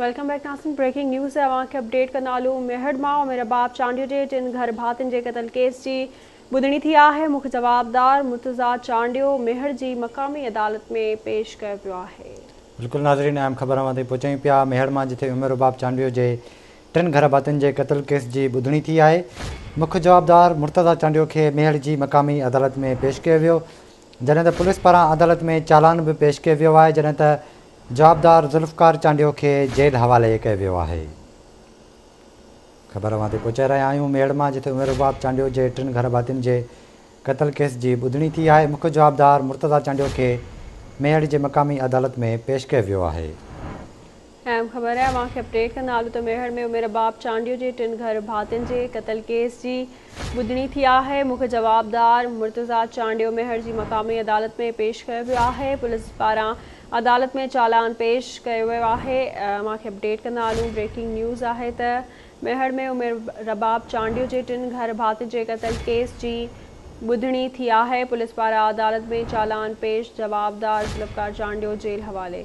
Welcome back ناظرين breaking news اوهان کي اپڊيٽ ڪندا هلون ميهڙ مان عمر رباب چانڊيو جي ٽن گهر ڀاتين جي قتل ڪيس جي ٻڌڻي ٿي آهي مک جوابدار مرتضيٰ چانڊيو ميهڙ جي مقامي عدالت ۾ پيش ڪيو ويو آهي. بلڪل ناظرين اهم خبر اوهان تائين پهچايون پيا ميهڙ مان جتي عمر رباب چانڊيو جي ٽن گهر ڀاتين جي قتل ڪيس جي ٻڌڻي ٿي آهي مک جوابدار مرتضيٰ چانڊيو کي ميهڙ جي مقامي عدالت ۾ پيش ڪيو ويو جڏهن ته پوليس پاران عدالت ۾ چالان به پيش ڪيو ويو آهي جڏهن ته جوابدار ذوالفقار چانڊيو کي جيل حوالي ڪيو ويو آهي. خبر اوهان تي پهچائي رهيا آهيون ميهڙ مان جتي عمر رباب چانڊيو جي ٽن گهر ڀاتين جي قتل ڪيس جي ٻڌڻي ٿي آهي مک جوابدار مرتضيٰ چانڊيو کي ميهڙ جي مقامي عدالت ۾ پيش ڪيو ويو آهي. اهم خبر اوهان کي اپڊيٽ ڪندا هلون ته ميهڙ ۾ عمر رباب چانڊيو جي ٽن گهر ڀاتين جي قتل ڪيس جي ٻڌڻي ٿي آهي مک جوابدار مرتضيٰ چانڊيو ميهڙ جي مقامي عدالت ۾ پيش ڪيو ويو آهي پوليس پاران عدالت ۾ چالان پيش ڪيو ويو آهي اوهان کي اپڊيٽ ڪندا هلون بريڪنگ نيوز آهي ته ميهڙ ۾ عمر رباب چانڊيو جي ٽن گهر ڀاتين جي قتل ڪيس جي ٻڌڻي ٿي آهي پوليس پاران عدالت ۾ چالان پيش جوابدار ذوالفقار چانڊيو جيل حوالي.